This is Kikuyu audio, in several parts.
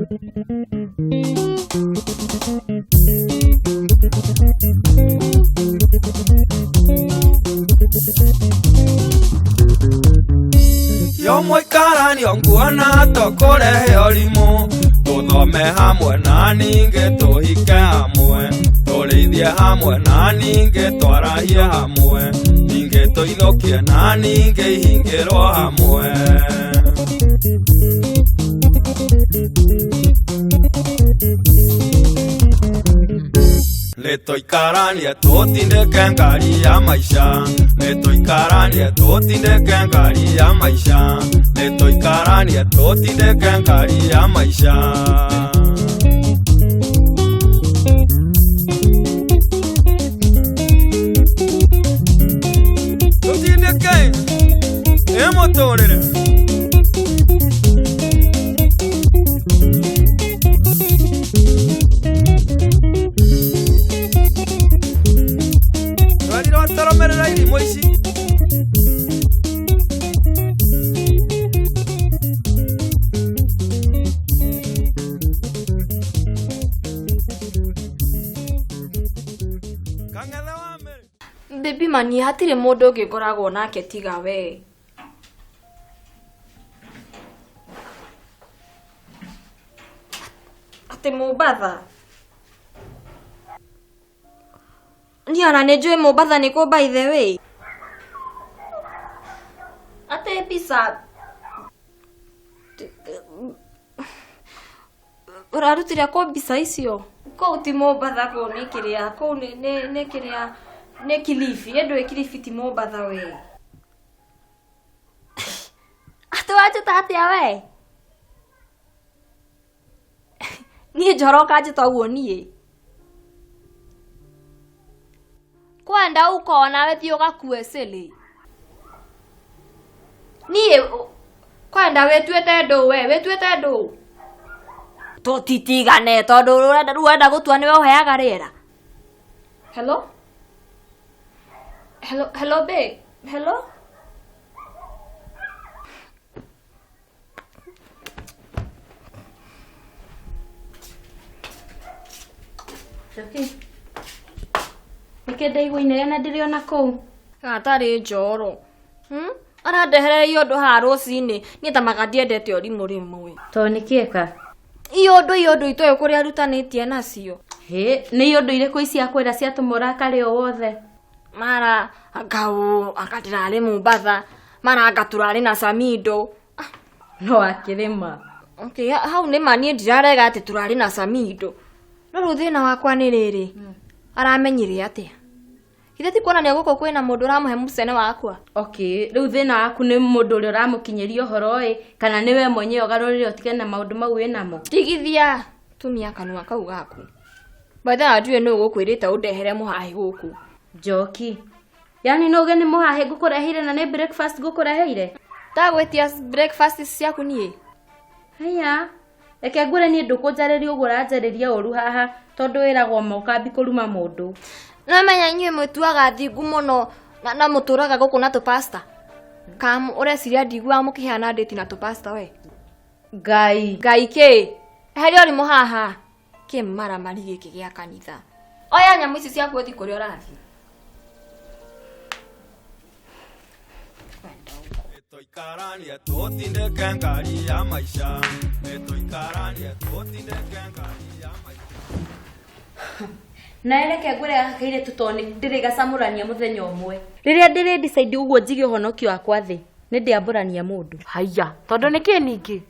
Yo mũikaranio nguona tũkũrehe ũrimũ tũthome hamwe na ningĩ tũhike hamwe tũrĩithie hamwe na ningĩ twarahie hamwe ningĩ tũinũkie na ningĩ ihingĩrwo hamwe. Nĩtũikaranie tũtindĩke ngari ya maica, nĩtũikaranie tũtindĩke ngari ya maica, nĩtũikaranie tũtindĩke ngari ya maica. Tũtindĩke ĩ mũtũrĩre. Twerirwo tũrũmĩrĩre irimũ ici. Kang'ethe wa Mary. Baby mani hatirĩ mũndũ ũngĩ ngoragwo nake tiga we. Atĩ Mombatha? Niĩ ona nĩ njũĩ Mombatha nĩ kũ by the way. Atĩ mbica ũrarutire kũ mbica icio? Kũu ti Mombatha, kũu nĩ kĩrĩa, kũu nĩ kĩrĩa, nĩ Kilifi. Ĩ ndũĩ Kilifi ti Mombatha we. Atĩ wanjĩta atĩa we? Niĩ njoro ũkanjĩta ũguo niĩ? Kwenda uko nawe thiĩ ũgakue cĩlĩ. Niĩ kwenda wĩtuĩte ndũ we, wĩtuĩte ndũ. Tũtitigane tondũ ũrenda rĩu ũrenda gũtua nĩwe ũheaga rĩera. Hello? Hello, hello babe. Hello? Njoki. Nĩkĩ ndaigua inegene ndĩrĩ ona kũu? Gatarĩ njoro. Arandehereire ũndũ haha rũcinĩ. Niĩ ta maga ndiendete ũrimũ rĩmwe. Tondũ nĩkĩ eka? Iũndũ iũndũ itoĩ kũrĩa arutanĩtie nacio. Hĩ, nĩ iũndũ irĩkũ ici akwĩra ciatũma ũrakare o wothe? Mara anga ũ, anga ndĩrarĩ Mombatha, mara anga tũrarĩ na Samido. No akĩrĩma. Okay, hau nĩ ma niĩ ndirarega atĩ tũrarĩ na Samido. No rĩu thĩna wakwa nĩ rĩrĩ, aramenyire atĩa? Githĩ ti kuonania gũkũ kwĩna mũndũ ũramũhe mũcene wakwa? Okay, rĩu thĩna waku nĩ mũndũ ũrĩa ũramũkinyĩria ũhoro ĩ, kana nĩ we mwenyewe ũgarũrĩre ũtige na maũndũ mau wĩnamo? Tigithia, tumia kanua kau gaku. By the way, ndiũĩ nũ ũgũkwĩrĩte ũndehere mũhahĩ gũkũ. Njoki. Yaani no uge nĩ mũhahĩ ngũkũreheire na nĩ breakfast ngũkũreheire? Ndagwĩtia breakfast ciaku niĩ? Haya, reke ngwĩre niĩ ndũkũnjarĩria ũguo ũranjarĩria ũru haha tondũ wĩragwo ma ũkambi kũruma mũndũ. Namenya inyuĩ mwĩtuaga thingu mũno na mũtũraga gũkũ na tũpasta. Kam ũreciria ndiguaga mũkĩheana ndĩti na tũpasta we? Ngai. Ngai kĩ? Eheria ũrimũ haha. Kĩ maramari gĩkĩ gĩa kanitha. Oya nyamũ ici ciaku ũthiĩ kũrĩa ũrathiĩ. Nĩtũikaranie tũtindĩke ngari ya maica, nĩtũikaranie tũtindĩke ngari ya maica. Na reke ngwĩre gaka kairĩtu tondũ nĩ ndĩrĩgacamũrania mũthenya ũmwe. Rĩrĩa ndĩrĩ decide ũguo njige ũhonokio wakwa thĩ, nĩ ndĩambũrania mũndũ. Haiya, tondũ nĩkĩ ningĩ?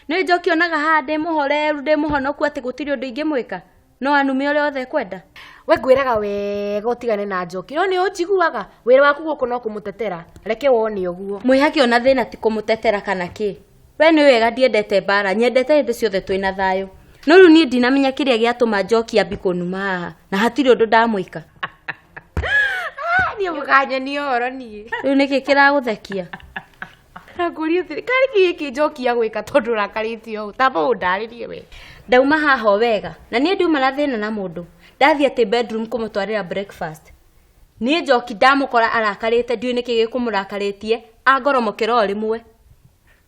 Nĩ njoki onaga haha ndĩ mũhoreru, ndĩ mũhonoku atĩ gũtirĩ ũndũ ingĩmwĩka. No anume ũrĩa othe ekwenda. We ngwĩraga wega ũtigane na njoki, no nĩ ũnjiguaga. Wĩra waku gũkũ no kũmũtetera, reke wone ũguo. Mwĩhake ona thĩna ti kũmũtetera kana kĩ. We nĩ wega ndiendete mbara, nyendete hĩndĩ ciothe twĩna thayũ. No rĩu niĩ ndinamenya kĩrĩa gĩatũma njoki ambi kũnuma haha, na hatirĩ ũndũ ndamwĩka. Niĩ mũkanyonia ũhoro niĩ. Rĩu nĩkĩ kĩragũthekia? Na ngũrie atĩrĩ, karĩ kĩ gĩkĩ njoki ya gwĩka tondũ ũrakarĩte ũũ? Tamba ũndarĩrie we. Ndauma haha o wega, na niĩ ndiuma na thĩna na mũndũ. Ndathiĩ atĩ bedroom kũmũtwarĩra breakfast. Niĩ njoki ndamũkora arakarĩte, ndiũĩ nĩkĩ gĩkũmũrakarĩtie, angoromokera o rĩmwe.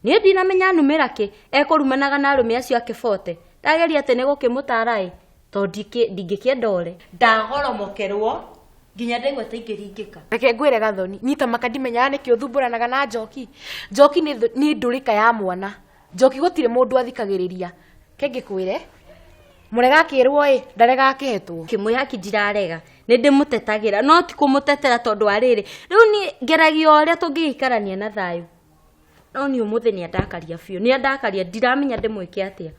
Niĩ ndinamenya numĩra kĩ ekũrumanaga na arũme acio ake bote. Ndageria atĩ nĩ gũkĩmũtara ĩ tondũ ndingĩkĩenda ore. Ndagoromokerwo nginya ndaigua ta ingĩringĩka. Reke ngwĩre Gathoni, nyita maka ndimenyaga nĩkĩ ũthumbũranaga na Njoki. Njoki nĩ ndũrĩka ya mwana. Njoki gũtirĩ mũndũ athikagĩrĩria. Ke ngĩkwĩre, mũrega akĩrwo ĩ, ndarega akĩhetwo. Kĩmwĩhaki ndirarega, nĩ ndĩmũtetagĩra, no ti kũmũtetera tondũ wa rĩrĩ. Rĩu niĩ ngeragia o ũrĩa tũngĩgĩikarania na thayũ. No niĩ ũmũthĩ nĩ andakaria biũ, nĩ andakaria, ndiramenya ndĩmwĩke atĩa.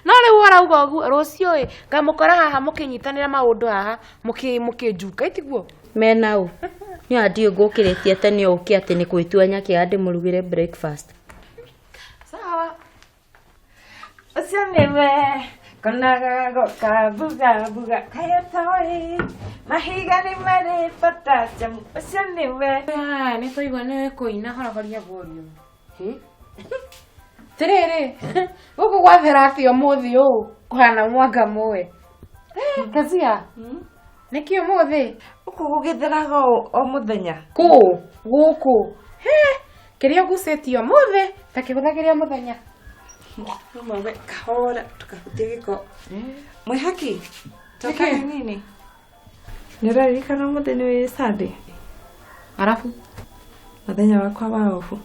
No rĩu arauga ũguo, rũciũ ĩ, ngamũkora haha mũkĩnyitanĩra maũndũ haha, mũkĩnjuka, ĩtiguo? Mena ũ? Niĩ ndiũĩ ngũkĩrĩtie tene ũke atĩ nĩ gwĩtua nyakĩaga ndĩmũrugĩre breakfast. Sawa. Ũcio nĩwe konaga goka buga buga kayatoĩ mahiga nĩ marĩ potassium ũcio nĩwe. Nĩ twaigua nĩ kũina horohoria volume. Tirĩrĩ, gũkũ gwathera atĩa ũmũthĩ ũũ kũhana mwanga mũĩ? Kezia, nĩkĩ ũmũthĩ? Gũkũ gũgĩtheraga o mũthenya. Kũ? Gũkũ. Kĩrĩa ũgucĩtie ũmũthĩ ta kĩhũthagĩre o mũthenya. Mawe kahora tukahutie gĩko. Mwĩhaki, toka hanini. Nĩ ũraririkana ũmũthĩ nĩ Sunday? Arabu? Mũthenya wakwa wa obu.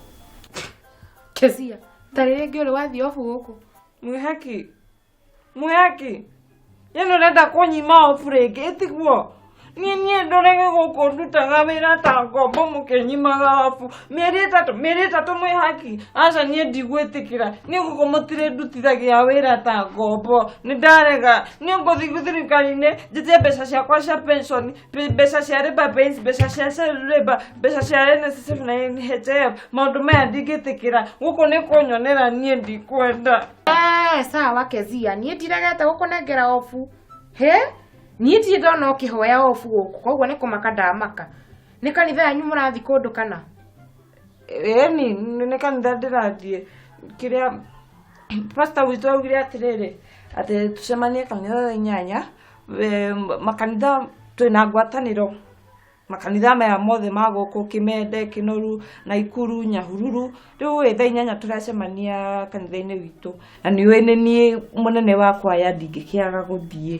Kezia, ta rĩrĩ ũrĩ wathiĩ obu gũkũ? Mwĩhaki, mwĩhaki, yaani ũrenda kũnyima obu rĩngĩ ĩtiguo? Niĩ ndũrege gũkũ ndutaga wĩra ta ngombo mũkĩnyimaga obu. Mĩeri ĩtatũ mwĩhaki. Aca niĩ ndigwĩtĩkĩra. Niĩ gũkũ mũtirĩ ndutithagia wĩra ta ngombo. Nĩ ndarega. Niĩ ngũthiĩ thirikari-inĩ njĩtie mbeca ciakwa cia pension, mbeca cia labour pains, mbeca cia child labour, mbeca cia NSSF na NHIF. Maũndũ maya ndingĩtĩkĩra. Gũkũ nĩ kũnyonera niĩ ndikwenda. Sawa Kezia, niĩ ndiregete gũkũnengera obu. He? Niĩ ndirĩ ndona ũkĩhoya obu gũkũ, koguo nĩ kũmaka ndamaka. Nĩ kanitha yanyu mũrathiĩ kũndũ kana? Ĩni, nĩ kanitha ndĩrathiĩ. Kĩrĩa pastor witũ augire atĩrĩrĩ, atĩ tũcemanie kanitha thaa 8, makanitha twĩna ngwatanĩro. Makanitha maya mothe ma gũkũ Kĩmende, Kĩnoru, Naikuru, Nyahururu. Rĩu ĩ thaa 8 tũracemania kanitha-inĩ witũ. Na nĩũĩ nĩ niĩ mũnene wa kwaya ndingĩkĩaga gũthiĩ.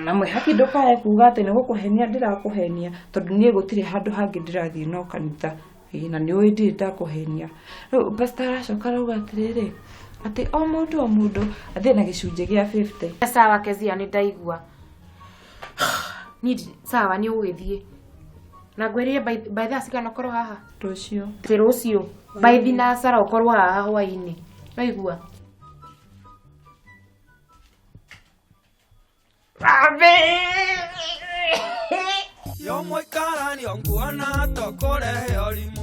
Na mwĩhaki ndũkae kuga atĩ nĩ gũkũhenia ndĩrakũhenia, tondũ niĩ gũtirĩ handũ hangĩ ndĩrathiĩ no kanitha. Na nĩũĩ ndirĩ ndakũhenia. Rĩu pastor aracoka arauga atĩrĩrĩ, atĩ o mũndũ o mũndũ athiĩ na gĩcunjĩ gĩa 50. Sawa Kezia, nĩ ndaigua. Niĩ sawa nĩ ũgũgĩthiĩ. Na ngwĩrire by thaa cigana ũkorwo haha? Rũciũ. Atĩ rũciũ. By thinacara ũkorwo haha hwaĩ-inĩ. Waigua? Yo mũikaranio nguona tũkũrehe ũrimũ.